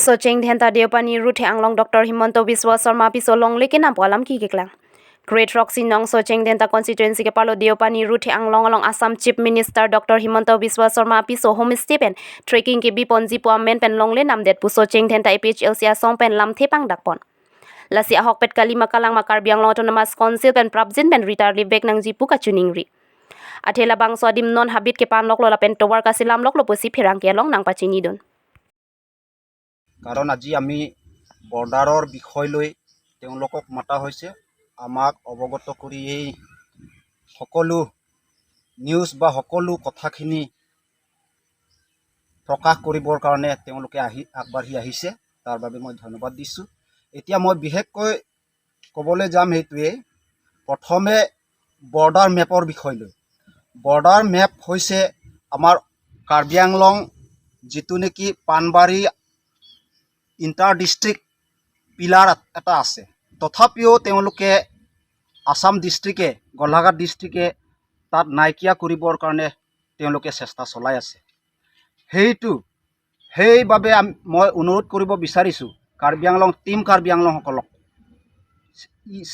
Socheng Dhenta Deopani Ruthe Anglong Dr. Himanta Biswa Sarma piso longle ke nam alam ki keklang. Great Rock Nong Socheng Dhenta constituency ke palo Deopani Ruthe Anglong along Assam Chief Minister Dr. Himanta Biswa Sarma piso homestay pen trekking ke bi ponji po men pen longle nam det pu Socheng Dhenta APHLC asong pen lam thepang dakpon. Lasi ahok pet kalima kalang ma Karbi Anglong Autonomous Council pen prabjin pen ritar li bek nang jipu ka chuning ri. Athela bang so dim non habit ke pan lok lo la pen towar ka silam lok lo pusi phirang ke long nang pachini dun. কাৰণ আজি আমি বৰ্ডাৰৰ বিষয় লৈ তেওঁলোকক মতা হৈছে। আমাক অৱগত কৰি এই সকলো নিউজ বা সকলো কথাখিনি প্ৰকাশ কৰিবৰ কাৰণে তেওঁলোকে আহি আগবাঢ়ি আহিছে, তাৰ বাবে মই ধন্যবাদ দিছোঁ। এতিয়া মই বিশেষকৈ ক'বলৈ যাম সেইটোৱেই, প্ৰথমে বৰ্ডাৰ মেপৰ বিষয় লৈ। বৰ্ডাৰ মেপ হৈছে আমাৰ কাৰ্বি আংলং যিটো নেকি পাণবাৰী ইণ্টাৰ ডিষ্ট্ৰিক্ট পিলাৰ এটা আছে, তথাপিও তেওঁলোকে আছাম ডিষ্ট্ৰিক্টে, গোলাঘাট ডিষ্ট্ৰিক্টে তাত নাইকিয়া কৰিবৰ কাৰণে তেওঁলোকে চেষ্টা চলাই আছে। সেইবাবে মই অনুৰোধ কৰিব বিচাৰিছোঁ কাৰ্বি আংলং টীম কাৰ্বি আংলংসকলক,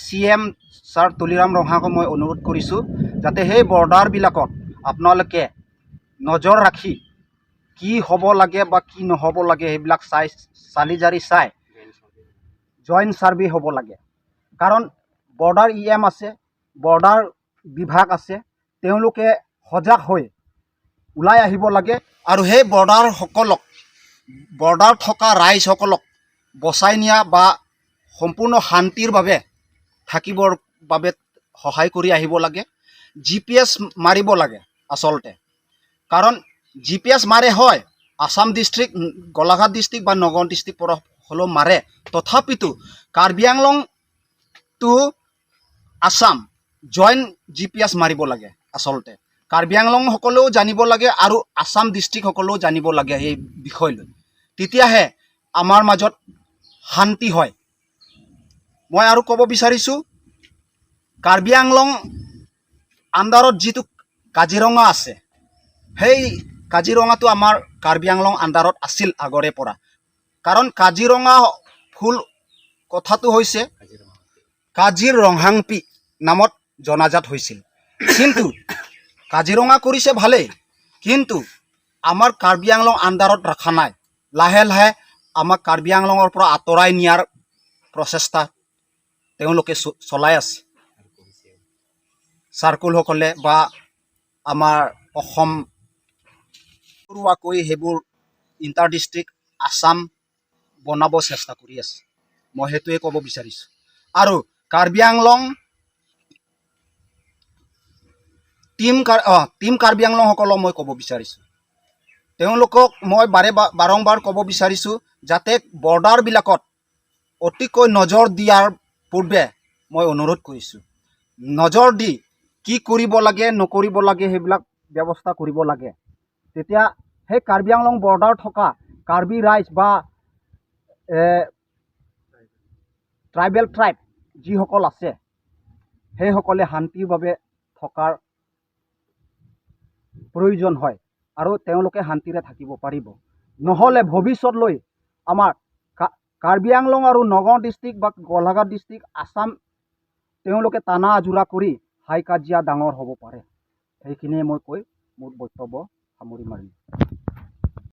চি এম ছাৰ তুলিৰাম ৰংহাঙক মই অনুৰোধ কৰিছোঁ যাতে সেই বৰ্ডাৰবিলাকত আপোনালোকে নজৰ ৰাখি কি হ'ব লাগে বা কি নহ'ব লাগে সেইবিলাক চাই চালি জাৰি চাই জইণ্ট ছাৰ্ভে হ'ব লাগে। কাৰণ বৰ্ডাৰ ই এম আছে, বৰ্ডাৰ বিভাগ আছে, তেওঁলোকে সজাগ হৈ ওলাই আহিব লাগে আৰু সেই বৰ্ডাৰসকলক, বৰ্ডাৰ থকা ৰাইজসকলক বচাই নিয়া বা সম্পূৰ্ণ শান্তিৰ বাবে থাকিবৰ বাবে সহায় কৰি আহিব লাগে। জিপিএছ মাৰিব লাগে আচলতে, কাৰণ জিপিএছ মাৰে হয় আছাম ডিষ্ট্ৰিক্ট, গোলাঘাট ডিষ্ট্ৰিক্ট বা নগাঁও ডিষ্ট্ৰিক্ট পৰা হ'লেও মাৰে, তথাপিতো Karbi Anglong to Assam joint GPS মাৰিব লাগে। আচলতে কাৰ্বি আংলংসকলেও জানিব লাগে আৰু আছাম ডিষ্ট্ৰিক্টসকলেও জানিব লাগে এই বিষয় লৈ, তেতিয়াহে আমাৰ মাজত শান্তি হয়। মই আৰু ক'ব বিচাৰিছোঁ, কাৰ্বি আংলং আণ্ডাৰত যিটো কাজিৰঙা আছে, সেই কাজিৰঙাটো আমাৰ কাৰ্বি আংলং আণ্ডাৰত আছিল আগৰে পৰা। কাৰণ কাজিৰঙা ফুল কথাটো হৈছে কাজিৰ ৰংহাংপি নামত জনাজাত হৈছিল। কিন্তু কাজিৰঙা কৰিছে ভালেই, কিন্তু আমাৰ কাৰ্বি আংলং আণ্ডাৰত ৰখা নাই। লাহে লাহে আমাক কাৰ্বি আংলঙৰ পৰা আঁতৰাই নিয়াৰ প্ৰচেষ্টা তেওঁলোকে চলাই আছে, চাৰ্কুলসকলে বা আমাৰ অসম কৰোৱাকৈ সেইবোৰ ইণ্টাৰ ডিষ্ট্ৰিক্ট আছাম বনাব চেষ্টা কৰি আছে। মই সেইটোৱে ক'ব বিচাৰিছোঁ। আৰু কাৰ্বি আংলং টীম টীম কাৰ্বি আংলংসকলক মই ক'ব বিচাৰিছোঁ, তেওঁলোকক মই বাৰে বাৰম্বাৰ ক'ব বিচাৰিছোঁ যাতে বৰ্ডাৰবিলাকত অতিকৈ নজৰ দিয়াৰ পূৰ্বে মই অনুৰোধ কৰিছোঁ, নজৰ দি কি কৰিব লাগে নকৰিব লাগে সেইবিলাক ব্যৱস্থা কৰিব লাগে। তেতিয়া সেই কাৰ্বি আংলং বৰ্ডাৰ থকা কাৰ্বি ৰাইজ বা ট্ৰাইবেল ট্ৰাইব যিসকল আছে, সেইসকলে শান্তিৰ বাবে থকাৰ প্ৰয়োজন হয় আৰু তেওঁলোকে শান্তিৰে থাকিব পাৰিব। নহ'লে ভৱিষ্যতলৈ আমাৰ কাৰ্বি আংলং আৰু নগাঁও ডিষ্ট্ৰিক্ট বা গোলাঘাট ডিষ্ট্ৰিক্ট আছাম তেওঁলোকে টানা আজোৰা কৰি হাই কাজিয়া ডাঙৰ হ'ব পাৰে। সেইখিনিয়ে মই কৈ মোৰ বক্তব্য সামৰি মাৰিলোঁ।